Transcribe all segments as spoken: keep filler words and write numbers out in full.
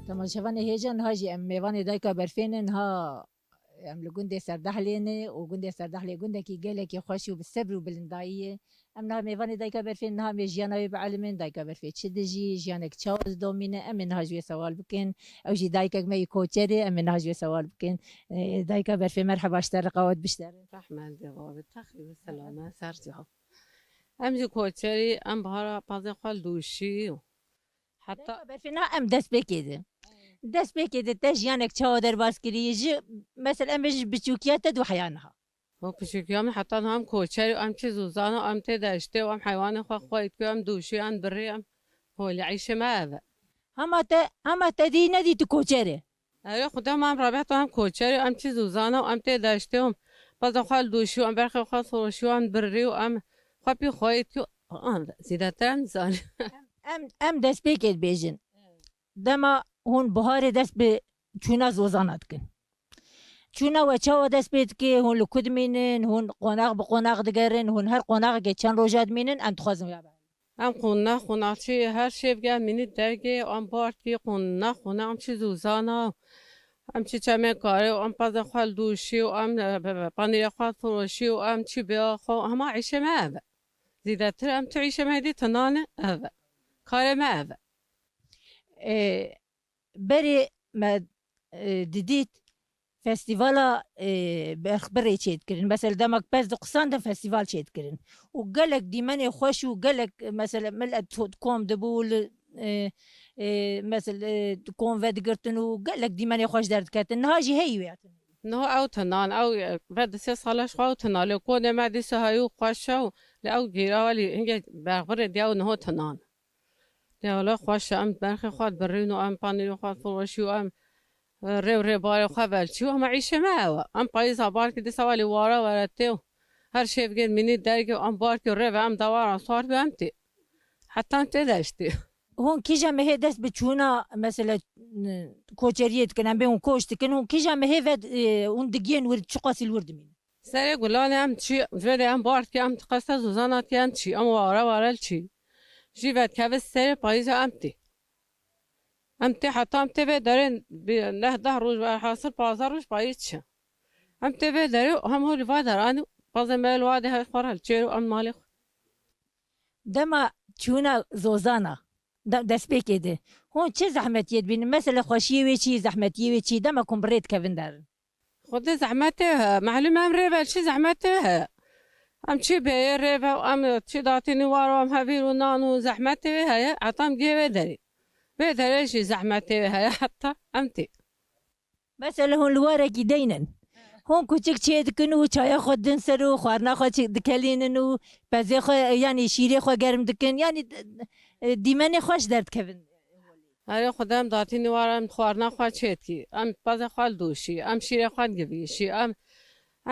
Temaşevanê hêja, niha jî em mêvanê Dayika Berfê ne, niha em li gundê Serdehlê ne û gundê Serdehlê gundekî gelekî xweş û bi sebr û bilindayî ye. Em niha mêvanê Dayika Berfê, niha em ê jiyana wê bielimin, Dayika Berfê çi dijî, jiyanek çawa didomîne, em ê niha ji wê sewal bikin. Ew jî dayikek me yî koçerê, em ê niha ji wê sewal bikin. Ê, Dayika Berfê, merheba, ji te re qawet bişterin. Rehmet be bavê, texî ve selame, ser ciha. Em jî koçerî, em bahara pazê xwe li dûşî. Heta Dayika Berfê, niha em destpêkê de. Destpêkê de te jiyanek çawa derbas kirî? Ji, mesela, em bêjin ji biçûkiya te dû heya niha. Û piçûkiya min heta niha em koçer û em çi zûzana, em tê deştê û em heywanê xwe xweyt ku em dûşî, em birî, em holî, îşê me ev e. Hema te, hema te dî nedî tu koçer î? Erê, Xuda, em rabeta em koçer û em çi zûzana û em tê deştê û em paza xwe li dûşî û em berxê xwe firoşî û em birî û em xwe pî xweyt û em zîdetir em zanî. Em, em destpêkê dibêjin. Dema hûn buharê dest bi çûna zozana dikin. Çûna we çawa dest pê dike? Hûn li ku dimînin? Hûn qonax bi qonax digerin? Hûn her qonaxekê çend roja dimînin? Em dixwazin ya be. Em qonax, qonaxçî her şevge em mînî dergê, em barkî, qonax, qonax, em çi zûzana, em çi çemê karê, em pezê xwe li dûşî û em, e, be, be, panîrê xwe firoşî û em çi bêya xwe, hema îşê me ev e. Zîdetir em tu îşê me dî tinane ev e. Karê me ev e. E, berê me, e, didît festîvala, e, berxbirê çêdikirin. Mesela demek pez diqusandin festîval çêdikirin. Û gelek dîmenê xweş û gelek, e, mesela milet to-, kom dibû li, e, e, mesela, e, kom vedigirtin û gelek dîmenê xweş derdiketin. Niha jî heyî wê hatin. Niha ew tinan, ew, e, ve di sê sala ji xwe ew tina. Lê konê me dîsa heyî û xweş e û lê ew gîra welî hingê berxbirê diya û niho tinan. Lê wele xweş e, em berxê xwe dibirîn û em panîrê xwe difiroşî û em, e, rê û rêbarê xwe belçî û hema îşê me ew e. Em payîza barkê dîsa welî wara were tê û her şevgên mînî dergê û em barkê rê ve em dewara sar bi em tê. Heta em tê deştê. Hûn kîja mehê dest bi çûna, mesela, n-, koçeriyê dikin, em bê hûn koç dikin, hûn kîja mehê ve, e, hûn digiyên wir, çiqasî li wir dimînin? Serê gulanê em çî, ji vê de em barkê em diqeste zûzana tê em çî, em ware ware li çî. Jî vedkeve serê payîza em tê. Em tê heta em tê vê derê bi neh deh roj, velhasil pazdeh roj payîz çi. Em tê vê derê û hem hû li va deranî, pazê me li wa de her xwe re li çêr û em malê xwe. Dema çûna zozana, de-, destpêkê de, hûn çi zehmetiyê dibînin? Mesela xweşiyê wê çi, zehmetiyê wê çi? Dema ku hûn bi rê dikevin derin. Xwedê zehmetê he, mehlûm em rê ve çi zehmetê he. Em çi bêyê rê ve, em çi datînî war, em hevîr û nan û zehmetê wê heye, heta em gê vê derê. Vê derê jî zehmetê wê heye, heta em tê. Mesela hûn li warekî deynin. Hûn kuçik çê dikin û çaya xwe din ser û xwarina xwe çi-, dikelînin û pezê xwe, yanî şîrê xwe germ dikin. Yanî, e, dîmenê xweş derdikevin. Erê Xwedê em datînî war em xwarina xwe çêdikî, em pezê xwe li dûşî, em şîrê xwe digivîşî, em,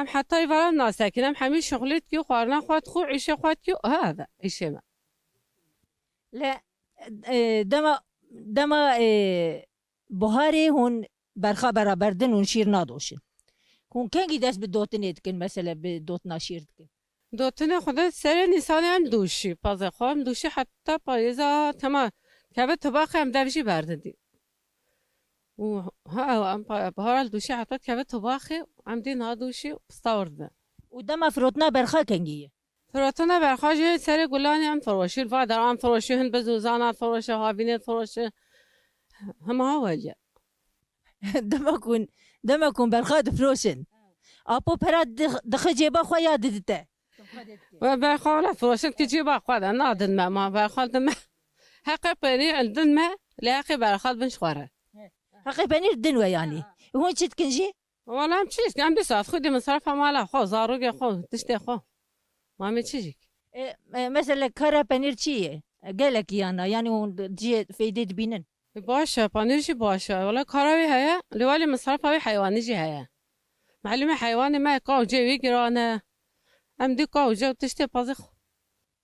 em heta îvar em nasekîn, em hemî şixulî dikî, xwarina xwe dixwe, îşê xwe dikî, ha, ev e, îşê me. Lê, e, dema, dema, e, buharê hûn berxa beraber din, hûn şîr nadoşin. Hûn kengî dest bi dotinê dikin, mesele bi dotina şîr dikin? Dotinê xwe de serê Nîsanê em dûşî, pazê xwe em dûşî heta payîza tema keve tibaxê em dev jî berdidî. Û ha, em pa-, bahara li dûşî heta keve tibaxê em dî nadûşî pista wir dibe. Û dema firotina berxa kengî ye? Firotina berxa jî serê gulanê em firoşî, li va der em firoşî, hin bi zûzana firoşe, havînê firoşe. Hema ha welye. Dema ku, dema ku berxa difiroşin. Apo pera dix-, dixe cêba xwe ya didite? We berxa wela firoşin ki cêba xwe de nadin me, ma berxa din me. Heqê penîr din me, lê heqê berxa bin ji xwe re. Heqê penîr din we yanî. Hûn çi dikin jî? Wela em çi dikin, em dîsa xwedî misrefa mala xwe, zarokê xwe, tiştê xwe. Ma em ê çi jîk? E, e, mesela kara penîr çi ye? Gelekî yana, yanî hûn cihê feydê dibînin? E, baş e, panîr jî baş e. Wela kara wî heye, lê welê misrefa wî heywanî jî heye. Mehlûmê heywanê me kaw cê wî giran e. Em dî kaw cê û tiştê pazê xwe.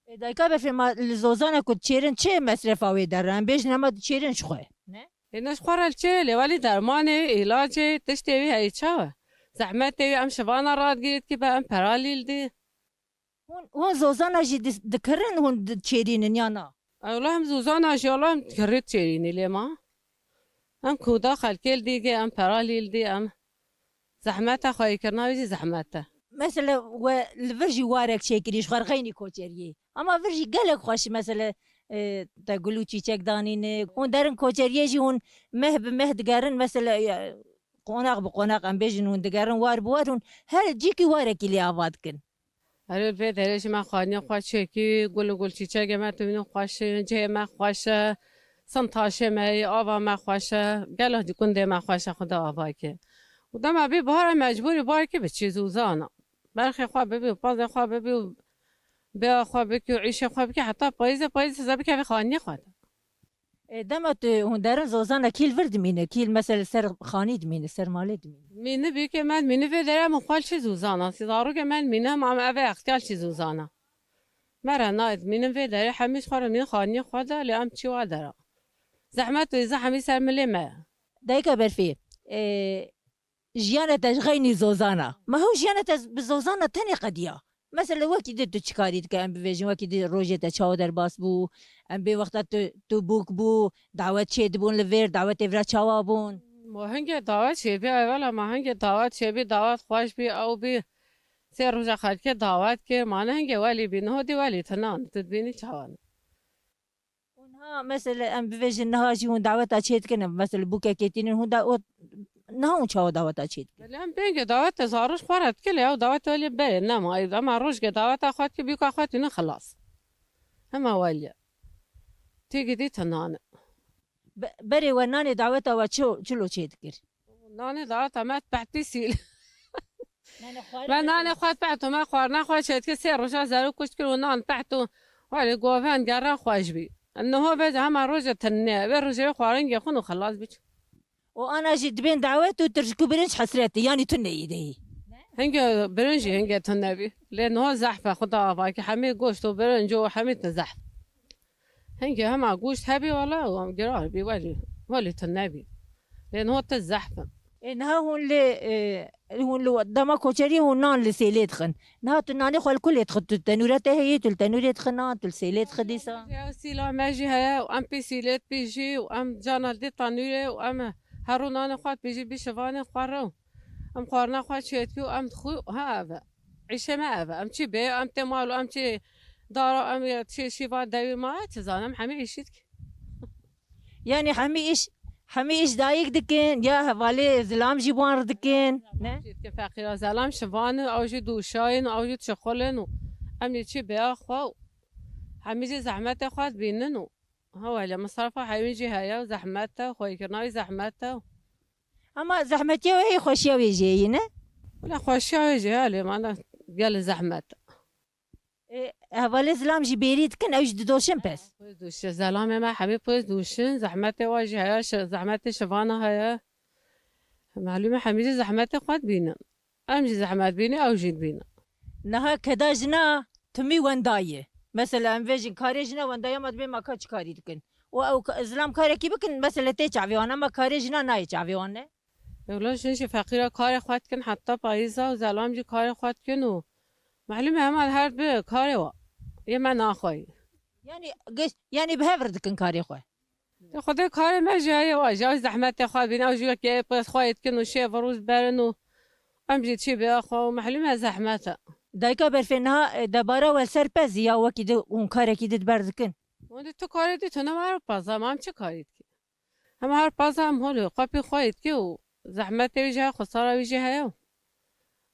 E, dayika Berfê, ma li zozana ku diçêrin çi mesrefa wê derin? Em bêjin hema diçêrin ji xwe. Ne? E, ne ji xwe re li çêrê lê welî dermanê, îlacê, tiştê wî heye çawa? Zehmetê wî em şivana radigirî dikî be em pera lîl dî. Hûn, hûn zozana jî di-, dikirin, hûn diçêrînin ya na? Ewla em zozana jî, ewla em kirî çêrînî lê ma. Em kuda xelkê li dî gê, em pera lî li dî, em zehmet e, xweyîkirina wî jî zehmet e. Mesela we li vir jî warek çêkirî ji xwe re xeynî koçeriyê. Ama vir jî gelek xweş, mesela, e, te gul û çîçek danîne. Hûn derin koçeriyê jî hûn meh bi meh digerin, mesela, e, qonax bi qonax em bêjin hûn digerin, war bi war hûn her cîkî warekî lê ava dikin. Erê, vê derê jî me xaniyê xwe çêkî, gul û gul çîçegê me tevînî xweş in, cihê me xweş e, sintaşê me yê, ava me xweş e, gelek gundê me xweş e, Xuda ava ke. Û dema bî bahar e mecbûrî barkî biçî zûzana. Berxê xwe bibî û pazê xwe bibî û bêya xwe bikî û îşê xwe bikî heta payîzê, payîzê size bikevî xaniyê xwe de. E, dema tu hûn derin zozana kî li vir dimîne, kî li mesela ser xanî dimîne, ser malê dimîne? Mîni bike me, mîni vê derê em xwe çi zozana. Sî zarokê me mîni, ma em eve extiyar çi zozana. Me re nayet, mînin vê derê hemî ji xwe re mîn xaniyê xwe de, lê em çi wa dera. Zehmet û îza hemî ser milê me ye. Dayika Berfê, e, jiyana te ji xeynî zozana. Ma hew jiyana te bi zozana tenê qediya. Mesela wekî di tu çi karî dike, em bivêjin, wekî di rojê te çawa derbas bû, em bê wexta tu, tu bûk bû, dawet çê dibûn li vêr, dawetê vira çawa bûn? Ma hingê dawet çêbî, evela ma hingê dawet çêbî, dawet xweş bî, ew bî. Sê roja xelkê dawet kir, ma ne hingê welî bî, niho dî welî tinan, tu dibînî çawa ne? Û niha, mesela, em bivêjin, niha jî hûn daweta çê dikin, mesela, bûkekê tînin, hûn da, o, niha hûn çawa daweta çê dikin? Belê em pêngê daweta zarûş xwe re dikin, lê ew daweta lê berê nema, ema rojgê daweta xwe dikî, bûka xwe tînin xilas. Hema welî. Têgidî tinane. Be-, berê we nanê daweta we çi, çilo çê dikir? Nanê daweta me pehtî sîl. Nanê xwarin Me nanê xwe peht û me xwarina xwe çêdikir, sê roja zerû kuşt kir û nan peht û welê govend gera xweş bî. Niho vê hema roje tinne, vê rojê xwarin gê xwin û xilas biç. Û ana jî dibên dawet û tirşik û birinc hesretî, yanî tu neyî deyî. Hingê birinc jî hingê tune bî. Lê niho zehf e, Xuda ava ki hemî goşt û birinc û hemî tu zehf. Hingê hema goşt hebî wala û em girar bî welî, welî tune bî. Lê niho tu zehf in. Ê, niha hûn lê, e, hûn li dema koçeriyê hûn nan li sêlê dixin. Niha tu nanê xwe li ku lê dixin? Tu tenûra te heye, tu li tenûrê dixin nan, tu li sêlê dixin dîsa? Ya sîla me jî heye û em pê sîlê dibîjî û em cana dê tenûrê û em her rû nanê xwe dibîjî bî şivanê xwe re û em xwarina xwe çêdikî û em dixwî û ha ev e. Îşê me ev e. Em çi bê, em tê mal û em çi dara, em ya çi şîva dewî ma, çi zanim, hemî îşî dikî. Yani hemî îş, hemî îş dayik dikin, ya hevalê zilam jî wan re dikin, ne? Jî dikin feqîra zelam şivan in, ew jî dûşayîn, ew jî dişixulin û em jî çi bêya xwe û hemî jî zehmetê xwe dibînin û ha wele misrafa hewîn jî heye û zehmet e, xweyîkirina wî zehmet e. Ama zehmetiya wê yê xweşiya wê jê yî, ne? Wele xweşiya wê jê ya lê mane gelê zehmet e. Ê, hevalê zilam jî bêrî dikin, ew jî didoşin pez. Pez dûşin, zelamê me hemî pez dûşin, zehmetê wa jî heye, şi-, zehmetê şivana heye. Melûm e hemî jî zehmetê xwe dibînin. Em jî zehmet bînin, ew jî dibînin. Niha keda jina timî wenda ye. Mesela em vêjin karê jina wenda ye, ma dibê ma ka çi karî dikin? Û ew ka-, zilam karekî bikin, mesela tê çavê wan, ama karê jina nayê çavê wan ne? Ewla jin jî feqîra karê xwe dikin heta payîza û zelam jî karê xwe dikin û melûm e hema her bi karê wa yê me naxweyî. Yanî geş-, yanî bi hev re dikin karê xwe. Te Xwedê karê me jî heye wa jî ew zehmetê xwe bîne, ew jî wekî ê pêz xwe yê dikin û şêv û rûz berin û em jî çî bêya xwe û melûm e zehmet e. Dayika Berfê niha, e, debara we ser pez ya wekî di hûn karekî di ber dikin? Hûn di tu karê dî tu ne me re pez e, em çi karî dikî? Hema her paza em holê xwe pê xwe yê dikê û zehmetê wî jî heye, xwesara wî jî heye û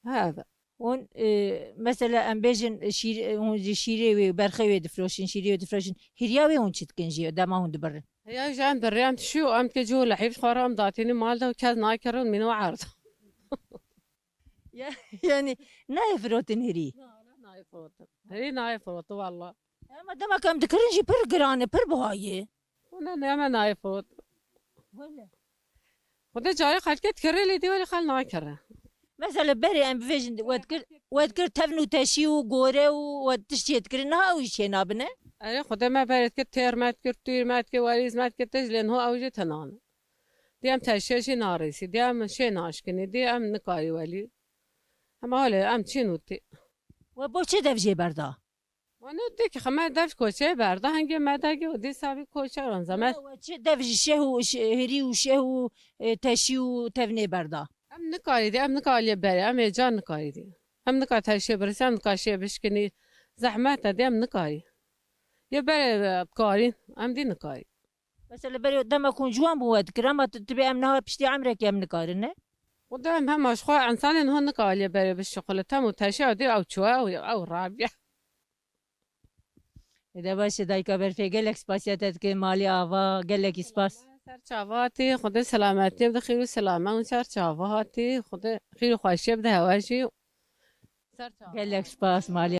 he ev e. Hûn, e, mesela em bêjin şîr-, hûn jî şîrê wê, berxê wê difroşin, şîrê wê difroşin. Hiriya wê hûn çi dikin jî dema hûn dibirin? Heya jî em birê em dişî û em dikê cihê lehîv ji xwe re em datînî mal de û kes nakirin mîno erd. Ya, yani nayê firotin hirî? Na, na, nayê firotin. Hirî nayê firotin walla. Ama dema ku em dikirin jî pir giran e, pir buha ye. Wala ne, em nayê firotin. Wala. Xwedê carê xelkê dikire lê dê welî xel nakire. Mesela berê em bivêjin, we dikir, we dikir tevn û teşî û gore û we tiştê dikirin, niha ew jî çênabine? Erê Xwedê me berê dikir têr me dikir, tûyr me dikir, werîz me dikir, tişt lê niho ew jî tinan. Dê em teşê jî narêsî, dê em şê naşkinî, dê em nikarî welî. Hema holê em çîn û tê. We bo çi dev jê berda? Wan û têkî xwe me dev koçeyê berda, hingê me degê û dîsa vî koçer wan zemet. We çi dev ji şeh û ş-, hirî û şeh û, e, teşî û tevnê berda? Em nikarî dî, em nikarî lê berê, em ê ca nikarî dî. Em nikar teşê birisî, em nikar şê bişkinî. Zehmet e dî, em nikarî. Yê berê, e, dikarîn, em dî nikarî. Mesela berê dema ku hûn ciwan bûn we dikir, ama tu, tu bê em niha piştî emrekê em nikarin, ne? Û dem hema ji xwe insanên hûn nikarî lê berê bişuxile, tem û teşe dî ew çûye, ew, ew rabiye. Ê de baş e, dayika berfê, gelek spasiya te dike, malê ava, gelekî spas. Ser çava hatî, Xwedê selametiyê bide, xêr û selame û ser çava hatî, Xwedê xêr û xweşiyê bide hewe jî. Ser çava. Gelek spas, malê